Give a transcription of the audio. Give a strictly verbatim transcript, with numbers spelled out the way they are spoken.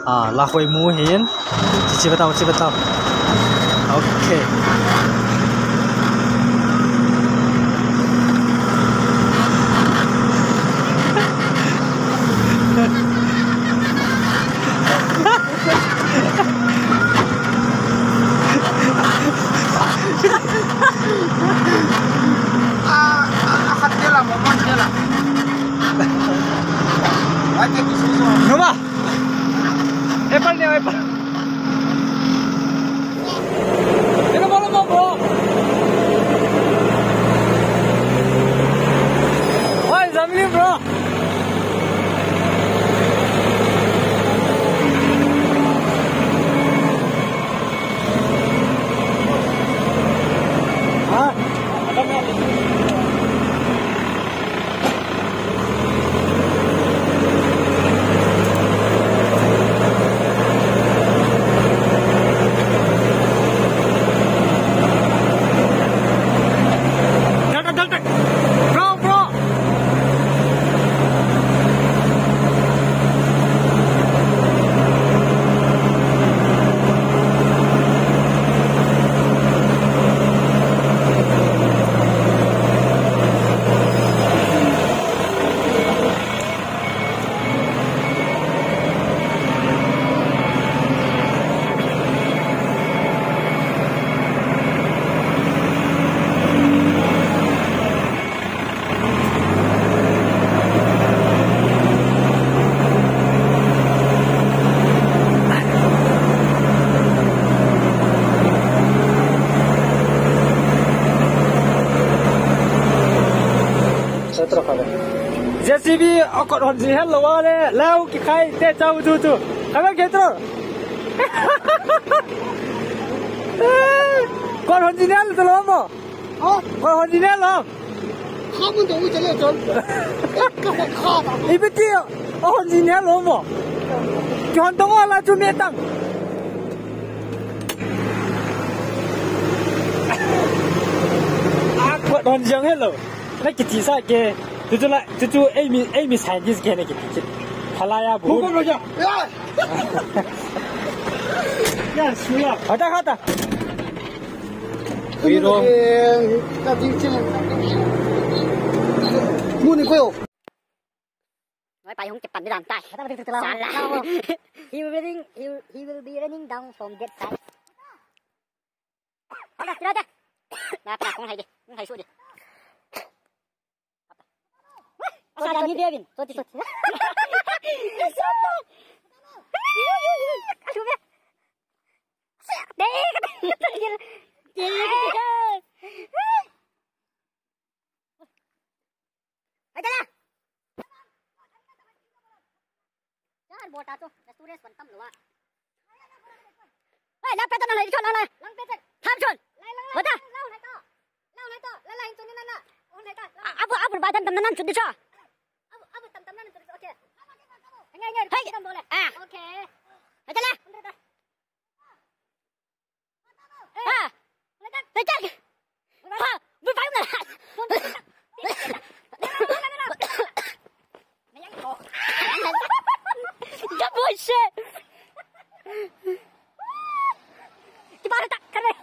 Ah, la khoi mu hin. Chi, chi batao, chi batao. Okay. Ah, ah, ah, khat te la, mo, mo te la. Ai, te ki su su. Numa. Apple ne, apple. Hello, hello, bro. Hi, Zamili, bro. Ha? Dal tak, dal tak. Bro, bro. J C B akot hon ji hello ale, lau kikhai te chau chu chu. Khabe ke tro. Kot hon ji hello to lo mo. Ha? Kot hon ji hello. Khamun to u chale chon. Ka hon kha ba. Ipi ti hon ji hello mo. Kihon tong la chu me tang. Akot hon ji hello. Na kiti sa ke. Tutu la, tutu ei mi, ei mi scientist ke na kiti. Halaya bu. Hukum raja. Ya. Ya, suya. Hata, hata. Hero. Ka ding chen. Muni ko yo. Noi pai hung kipan ni dan tai. Hata, hata, hata, hata. Sala. He will running, he will, he will be running down from that side. Hata, tira te. Na, na, kong hai de. Kong hai su de. Asa da ni Devin. Soti, soti. Aduh, be. Dei, kata. Hai, tala. Yar, bota to, restaurant wan tam lo wa. Hey, lang peta na lai, chon na lai. Lang peta. Tham chon. Lai, lang, bota. Lang, lang, lai to. Lang, lai to. Lai, lai, chon na na. Oh, lai to. Lang. A-, abu, abu, ba tam tam na nan chon di cha. Abu, abu, tam tam na nan chon di cha. Okay. Ngai, ngai, hey. Tam bole. Ah. Okay. Hai, tala. Under ta. Ha! Hai, tak! Ha! Bul pai na! Gaboshe! Kibar tak, kare!